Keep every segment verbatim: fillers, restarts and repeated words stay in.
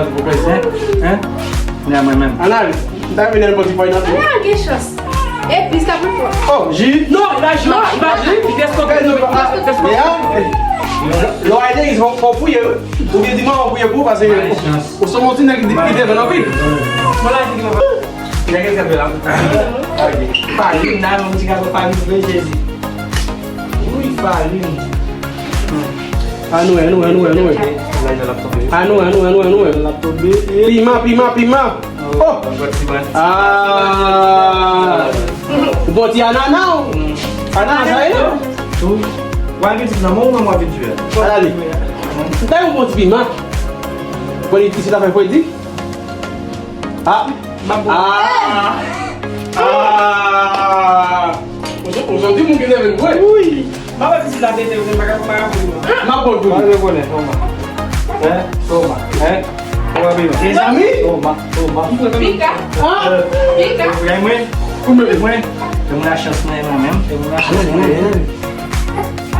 pase pou pèse, hein? Hein? Ni a mwen menm. Ann ale. M ta vin nan pòt li fay nan tou. Ah, gen chans. Epi, sa pou fò. Oh, ji. Non, li pa ji. Non, li pa ji. Li deskote. Lè a, lè w al legliz, fò, fò w priye, wi. Ou byen di mwen, w priye pou ou, paske ou se yon ti nèg ki, ki devan anpil. Mwen la, di mwen. Nèg ki fè la. Farin, nan yon ti gato farin, vle Jezi. Wi, farin. Ann wè, ann wè, ann wè, ann wè. Ann wè, ann wè, ann wè, ann wè. Piman, piman, piman. Oh! Ah! Ou bon ti anana ou? Anana sa ye non? Ou al vin nan men ou, mwen mwen vin jwe. Ann ale. M ta yon bon ti piman. Bon, li ti se ta fè fredi. Ah! Ah! Ah! Ou santi moun ki nève m vre? Wi! Papa ti la tete, ou pa ka, pa ka pou li. M ap bon pou li. Mwen rekonnen, Toma. Hein? Toma. Hein? Toma, baby. Mezanmi! Toma, Toma. Pika. Ah! Pika. Ou gen mwen? Ou mwen? Mwen? Fè mwen la chans mwen menm. Fè mwen la chans mwen menm.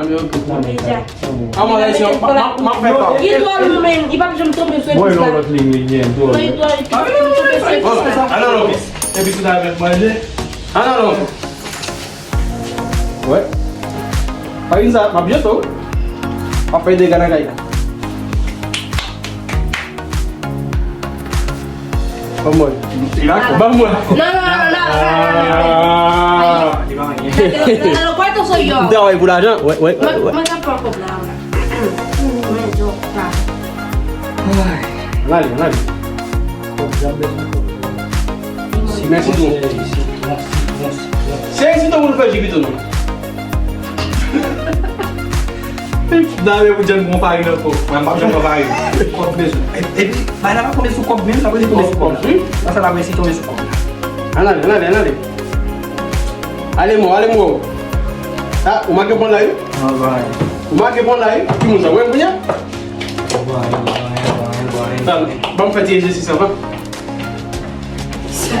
Nan men yo tout nan men sa. Kòman lè se yon, m ap, m ap fè pa. Li twò lou, men li p ap janm tonbe sou epis la. Mwen yon lòt liy li gen twò. Non, li twò, li twò lou, tonbe sou epis la. Ann nan lòt pis. Epis ou ta mèt manje. Ann nan lòt. Wè. Pa vin sa, m ap jete w. M ap fè dega nan kay la. Ban mwen. Ban mwen. Non, non, non, non, non, non, non. Li pa anyen. M travay pou lajan. Wè, wè, wè, wè. Mwen, mwen ka pran kòb la, wè. Mwen, jò, pa. Ann ale, ann ale. Mèsi tou. Se isit tou pou nou fè ji pito non. Dale pou John pran farin ankò. Mwen, m ap janm pran farin. Kòb bezwen. E- Epi, bay la pa tonbe sou kòb menm, la prese tonbe sou kòb la. Nan sa la prese tonbe sou kòb la. Ann ale, ann ale, ann ale. Ale mò, ale mò. Ah, ou make pon la, wi. Ou make pon la, wi. Ki moun sa? Wè, kounye a? Ban m fè ti egzèsis anvan. Sa.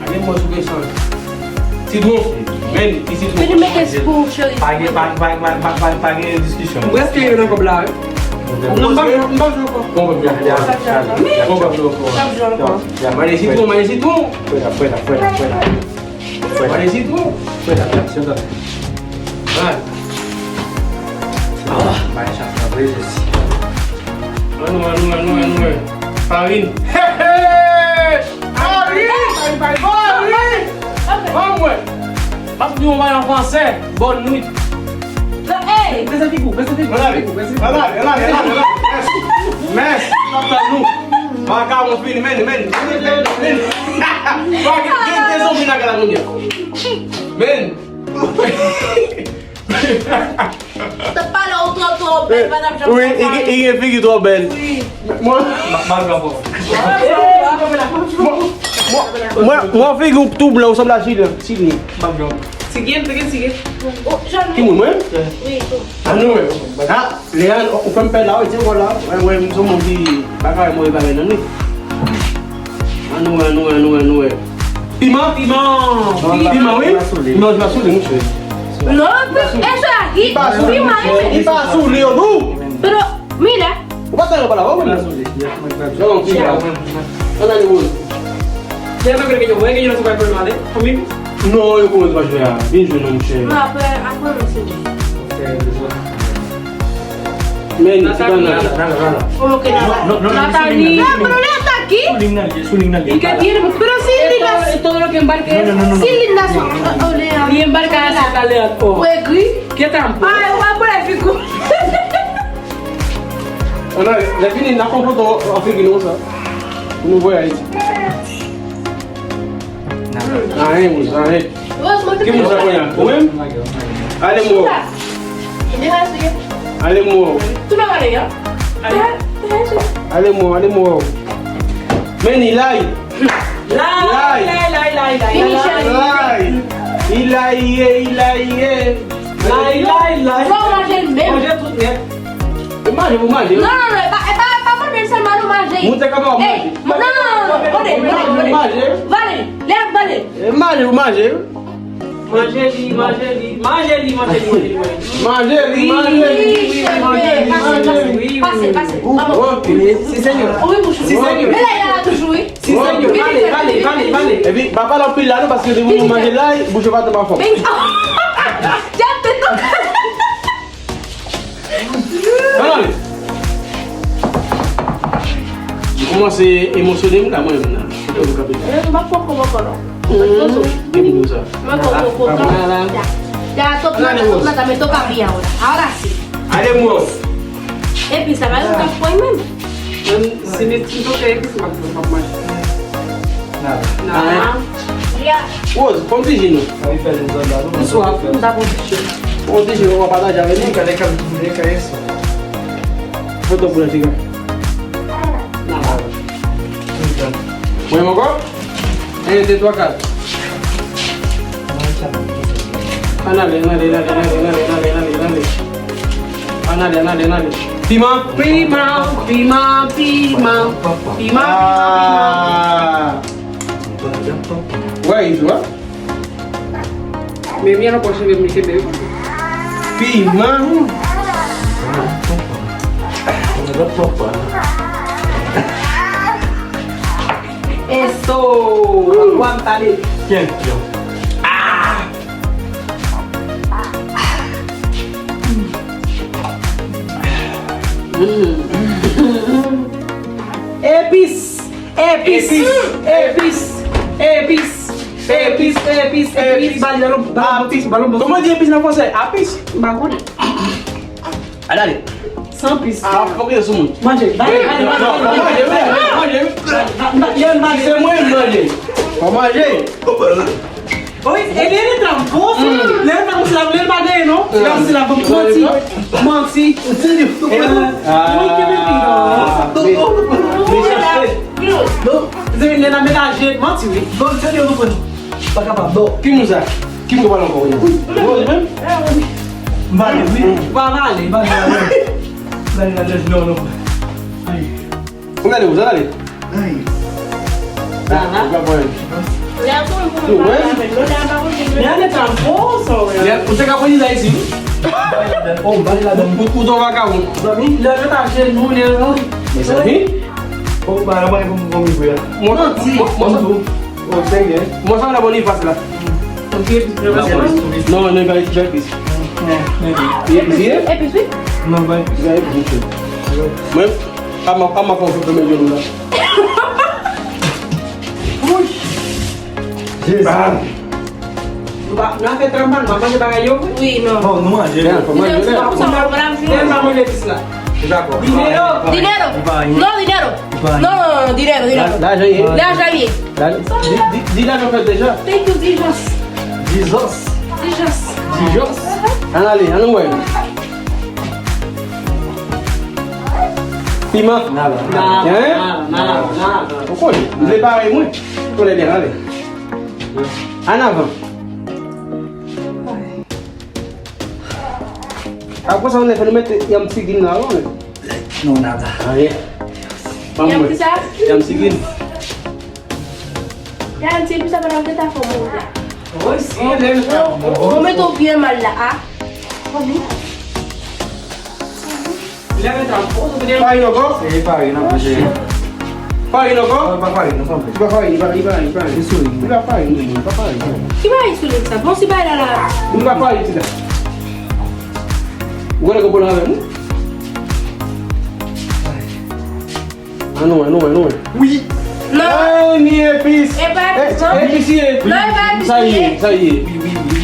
Pa gen mò sou gen san. Sitwon. Men, ki sitwon? Vini mete pou cheri. Pa gen, pa, pa, pa, pa, pa, pa gen diskisyon. M prèske rive nan kòb la, wi. Non, m pa jwe, m pa jwe ankò. Bon, bon, ya, ya, ya. Bon, bon, bon, bon. M ap jwe ankò. Ya, ya. Manje sitwon, manje sitwon. Fwèt la, fwèt la, fwèt la, fwèt la. Manje sitwon. Fwèt la, ya, sitwon. Manje sa, sa vre, jezi. Annou, annou, annou, annou. Farin. Hey, hey! Farin! Farin! Ban mwen! M ap di yon bagay an fransè. Bonne nuit. Hey! Bese figi w, bese figi w, bese figi w, bese figi w. Ann ale, ann ale, ann ale, ann ale. Mès, mès, m ap tann nou. Vakabon fini, men, men, men, men, men. Gen, gen, gen zonbi nan kay la, men. Men. T ap pale w twò, twò bèl, madanm Jean. Wi, li gen, li gen figi twò bèl. Wi. Mwen, mwen, mwen, mwen figi w tou blan, ou sanble a Chilyen, Chilyen. Chilyen, figi Chilyen. Ki moun, mwen? Wi. A nou menm. A, Leandre, ou fè m pè la, wi, di w la. Mwen, mwen, m se yon moun ki pa ka wè move bagay nan wi. Ann wè, ann wè, ann wè, ann wè. Piman? Piman! Piman, wi. Piman, piman sou li, mouche. Non, e sa, li pa sou li, mouche. Li pa sou li, yo, nou. Pero, mira. Ou pa tande pale avè w, mwen. Non, non, piman. Ann ale, moun. Lè yo pa konnen ke yo, wè ke yo se pa pwoblèm ale, fanmi. Non, yo konnen pa jwe a. Vin jwe non, mouche. Non, apre, apre, mouche. Men, ti Nathalie. Nala, Nala, Nala. Como que Nala? Nathalie. Pero Nala está aquí. Sou ligne nan, sou ligne nan. Y que tiene, pero si linda. Todo lo que embarque es. Non, non, non, non. Si linda su. Li embarke a sa talè ankò. Ou ekri? Kietan. Ay, ou pa pran figo. Ann ale, lè fini, n a konplo an figi nou sa. Pou nou voye Ayiti. Anyen, moun, anyen. Ki moun sa kounye a? Ou menm? Ale mò. Ale mò. Ale mò, ale mò. Men ni lay. Lay, lay, lay, lay, lay. Lay. Ilay ye, ilay ye. Lay, lay, lay. Fò w manje l menm. Manje tout nèt. E manje pou manje. Non, non, non, e pa, e pa, e pa manje l sèlman, non, manje. Moun te kapab manje. Non, non, non, non, non, tande, tande, tande. Manje. Vale, lè ap vale. E manje pou manje. Manje li, manje li, manje li, manje li, manje li, manje li. Manje li, manje li, manje li. Pase, pase. Ok. Si, senyò. Wi, mouche. Si, senyò. Men la, y a la toujou, wi. Si, senyò. Vale, vale, vale, vale. Epi, pa pale anpil la, non, paske depi nou manje la, bouch ou pa twò anfòm. Ann ale. Li kòmanse emosyone m la, mwen menm la. Kote nou kanpe? Eh, m pa pran kòb ankò, non. Ki moun sa? Mwen pran kòb, kòb. Ya, ya, top nota, top nota, me toca a mí ahora. Ahora sí. Ale, mò. Epi sa pa yon kap pwen menm. Menm si li ti toke epi se pa pou manje. Nada. Nada. Rose, fè yon ti ji non. Sa li fè dezòd la, non? M swaf, m ta pran ti ji. Fè yon ti ji, w a pataje avè nou. Kale kale tou, kale sa. Foto pou la, ti gars. Nada. Mwen ankò? En, de, twa, kat. Ann ale, ann ale, ann ale. Ann ale, ann ale, ann ale. Piman? Piman, piman, piman. Piman, piman, piman. Ah. Wè, Izo, a? Men mye nan pòch mwen, m kenbe yo. Piman. Eso. Wa m pale. Kèk yo. Ah! Epis. Epis, epis, epis, epis, epis, epis, balon, balon, balon. Kòman di epis nan fransè? Apis? M pa konnen. Ann ale. San pis. Ah, fòk yo sou moun. Manje, manje, manje, manje, manje. Manje, manje, manje. Se mwen manje. Fò manje. Wi, e lè l tan bon, lè l pa konsi la, lè l pa genyen non. Lè l konsi la, bon, manti. Manti. Ou serye? Wi, kenbe pi non. Mechanste. Non, se lè l ap menaje, manti, wi. Non, serye, nou konn. Pa kapab, non. Ki moun sa? Ki moun ki pale ankò, wi? Rose menm? M vale, wi. Ou pa vale, m vale, vale. Vale, vale, non, non. Ayi. Ou gade, ou gade. Ay. Ou ka pran. Ou te ka pran li la isi, wi. Oh, m pa ale ladan. Ou, ou, ou ton vakabon. Zanmi, lè yo ta jenou, lè yo. Mezanmi. Bon, ba, ba, bon, bon, bon, bon. Mwen, mwen, mwen, mwen, oh, serye. Mwen sa la bon li fas la. Ok, non, non, ba, epis. Epis, wi. Epis, wi. Non, ba, epis, wi. Mwen, a ma, a ma fè yon fè men jenou la. Jezi. Nou pa, nou ap fè tranbal, nou ap manje bagay yo vre? Wi, non. Bon, nou manje. Fò manje lè. Tèlman manje pis la. Dinero. Dinero. Non, dinero. Non, non, non, dinero, dinero. Lajan ye. Lajan ye. Di, di, di lajan fèt deja. Thank you, Dijans. Dijans. Dijans. Dijans. Ann ale, ann wè. Piman. Nada. Hein? Nada, nada, nada. Ou konnen, m vle parèy mwen. Konnen byen, ale. Ann avan. Apre sa, nou fè nou mete yanm tigin la, wi. Non, nada. Anyen. Yanm ki sa? Yanm tigin. Yanm tigin, sa pa nan tèt a fò mwen. Wi, si, lè nou fè. Ou mete w byen mal la, a. Farin ankò? Se farin nan manje. Farin ankò? Non, pa farin, non, pa farin. Li pa farin, li pa, li pa, li pa farin. Li pa farin, li pa farin. Ki bagay sou lèt sa? Bon, si bagay la la. Li pa farin, ti la. Ou konnen konprann avè m? Ann wè, ann wè, ann wè. Wi. Non. Ay, ni epis. E pa epis, non. Epis ye. Non, e pa epis. Sa ye, sa ye. Wi, wi, wi.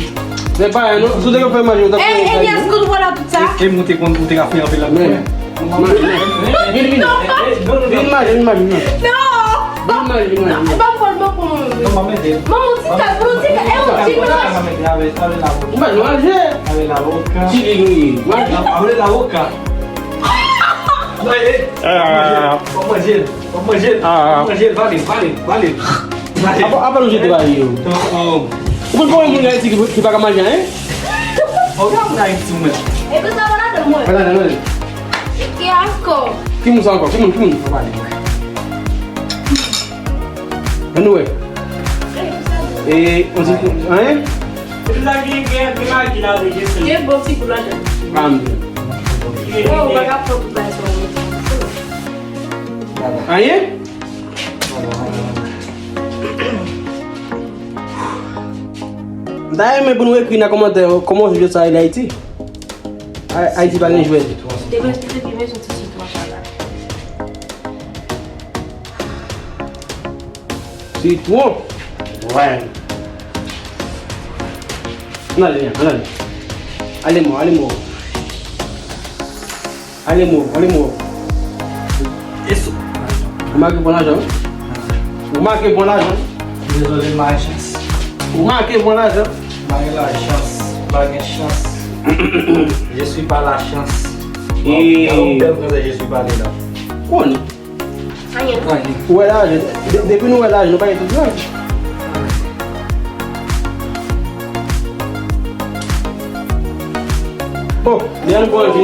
Se pa, non, si w te fè manje, ou ta konnen sa ye. E, e, yes, kout vwala tout sa. E, e, mwen te konn, ou te ka fè anpil la. Men. Vin, vin. Vin manje, vin manje, vin manje. Non. Vin manje, vin manje. Non, e pa pou l bon pou mwen. Non, mwen mete. Mwen, yon ti kal, yon ti kal, e yon ti kal. Ou manje, manje. Ti li, wi. Manje. Mwen, e. Ah. W ap manje l. W ap manje l. W ap manje l. Ah. W ap manje l. Vale, vale, vale. Vale. Apa, apa nou jete bagay yo? Oh, oh. Ou konn konbyen moun Ayiti ki, ki pa ka manje anyen? Oh, gen moun Ayiti, mwen. E tout sa pa ladan mwen. Pa ladan, non. Ki ankò? Ki moun sa ankò? Ki moun, ki moun? Pa pale, mwen. Ann wè. E, on ti, anyen? Epi sa gen, gen, gen magi ladan, gen sèl. Gen bon ti gou ladan. Ann. Gen, gen, gen. Ou pa ka pran tout bagay sa ou mete. Anyen? M ta renmen pou nou ekri nan kòmantè kòman w jwèt sa ye Ayiti. Ay-, Ayiti pa gen jwèt. Depi, depi, depi, mezon ti sitwon sa la. Sitwon. Wè. Ann ale, ann ale. Ale mò, ale mò. Ale mò, ale mò. Ou make bon lajan, wi. Ou make bon lajan. Dezole, m pa gen chans. Ou make bon lajan. M pa gen lachans. M pa gen chans. Je suis pas la chance. E gade yon bèl fransè, je suis pas de la. Konn. Anyen. Ou wè lajan, de-, depi nou wè lajan, nou pa gen tout grav. Oh, li al bon, li,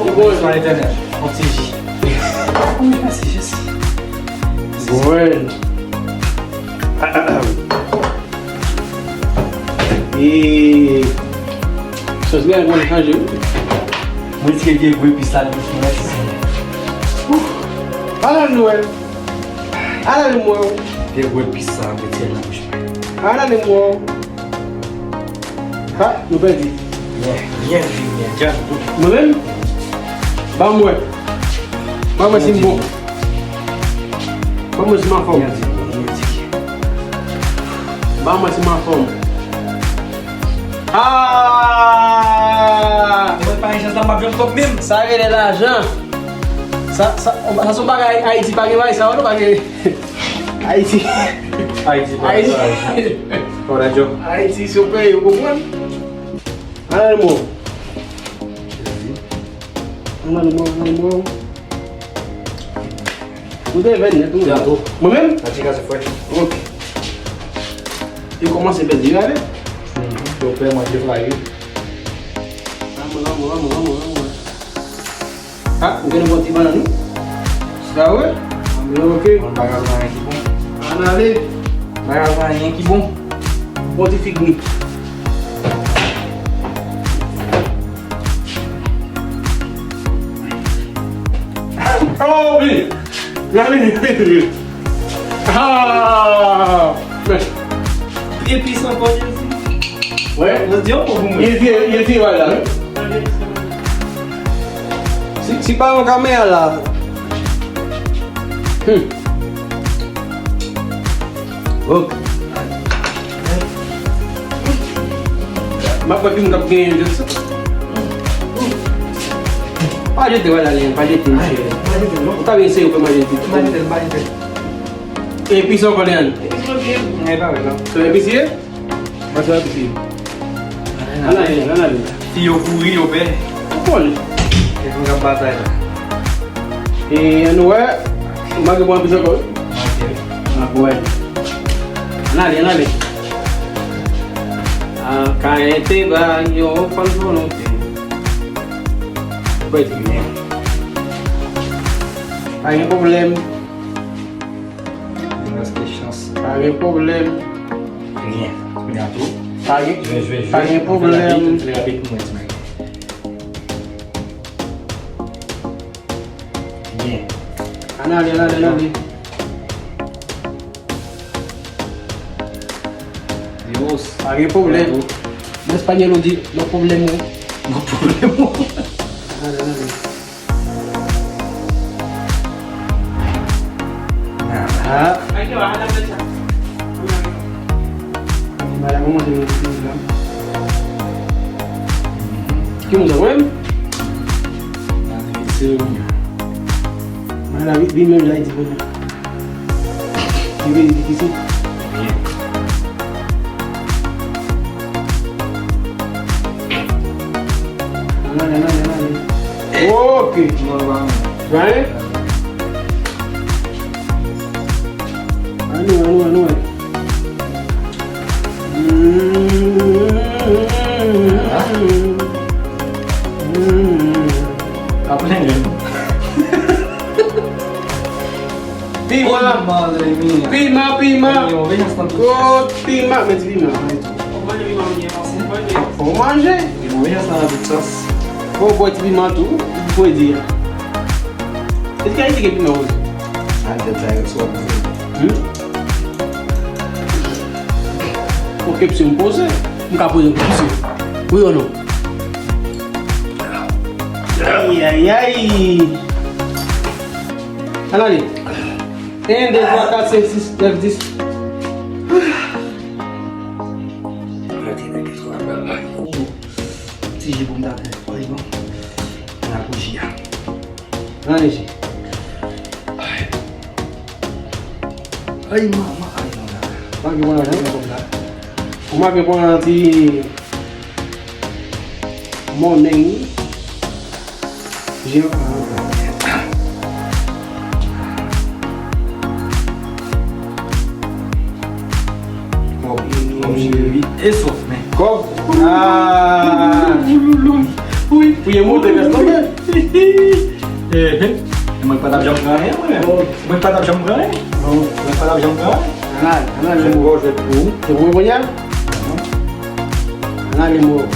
li bon. Sou entènèt, yon ti ji. Mèsi, Jezi. Bon. E sòs li al bon chanje, wi. Mwen di ke vye gwo epis la, li fè mèsi, Senyè. Ala nou wè. Ala nou wè. Vye gwo epis sa, mwen di nan bouch mwen. Ala nou wè. Ha, nou pèdi. Byen, byen, byen, byen. Djaz tou. Mwen menm? Ban mwen. Ban mwen si m bon. Ban mwen si m anfòm. Byen di, byen di. Ban mwen si m anfòm. Ah! Mwen pa gen chans la, m ap jwenn kòb menm. Sa rele lajan. Sa, sa, sa se yon bagay Ayiti pa gen bagay sa, non, pa gen. Ayiti. Ayiti pa gen bagay sa. Ayiti. Ayiti, si w peye, ou konprann? Ann ale mò. Ann ale mò, ann ale mò. Ou te vèn nèt, ou. Mwen menm? Ok. Yo kòmanse pèdi, gade. Yo pè manje flaye. Vamo, vamo, vamo, vamo, vamo. Ah, ou gen yon bon ti bannann, wi. Sa vre? Ann ale, ok. Ann bagay la, anyen ki bon. Ann ale. Bagay la, anyen ki bon. Bon ti fig mi. Nan li, li, li. Ah! Epi san pòt, Jezi. Wè. Jodi an bon pou mwen. Il vient, il vient, voilà. Si, si pa yon kamera la. Hmm. Ok. M ap wè ki moun k ap genyen jwèt sa. Pa jete, wè, la, pa jete, mesye. Ou ta vin seye pou manje ti. Epi sa ankò, Leandre? Epi sa ankò, Leandre? Se epis ye? Mwen se epis ye. Ann ale, ann ale. Fi yo kouri, yo pè. Ou konn. Kèk moun k ap batay la. E ann wè. Ou manke pran plis ankò, wi. Manke. N ap wè. Ann ale, ann ale. An ka ente ba yo fòs volonte. Ou pè di byen. Pa gen pwoblèm. Reste chans. Pa gen pwoblèm. Rien. Kounye a tou. Pa gen, jwe, jwe, jwe. Pa gen pwoblèm. Trè rapid, trè rapid pou mwen, ti bagay. Bien. Ann ale, ann ale, ann ale. Dios. Pa gen pwoblèm. Nan espanyòl, ou di, no problemo. No problemo. Ann ale, ann ale. Ah. Madam, mwen manje yon ti la. Ki moun sa, mwen menm? Madam, vin menm jan, di mwen. Li vin difisil. Ann ale, ann ale, ann ale. Ok. Gaye. Ann ale, ann ale, ann ale. Mm. Mm. Apre menm. Piman. Piman, piman. Piman, piman. Kote piman? Mete piman. Fò w manje. Fò w bwè ti piman tou, pou w di a. E ti kalite gen piman, Rosie? Hmm? Yon kesyon m poze. M ka poze yon kesyon. Wi ou non? Ay, ay, ay. Ann ale. En, de, twa, kat, senk, sis, nèf, dis. Ti ji pou m ta fè. Wi, bon. Nan bouji a. Ann ale, ji. Ay, manman, ay, manman. Manke pran lajan, pran kòb la. Ou manke pran ti monnen. Jan, ah, ok. Kòb, kòb, cheri. E sòf, men. Kòb. Ah. Wi. Pou yo monte, rès tonbe. Eh, eh. Mwen pa t ap janm pran anyen, mwen menm. Mwen pa t ap janm pran anyen. Mwen pa t ap janm pran anyen. Ann ale, ann ale. Jwèt pou ou, jwèt pou ou. Se pou mwen kounye a? Ann ale, mwen.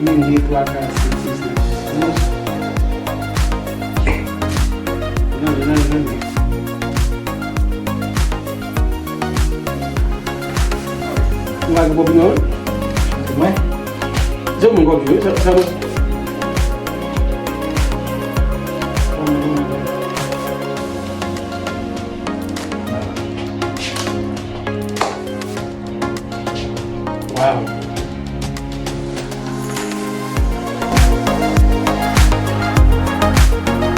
Youn, de, twa, kat, senk, sis, nèf, dis, onz. Ann ale, ann ale, ann ale. Ou pa gen kòb non? Mwen? Se mwen kòb yo, sa, sa mwen. Wow.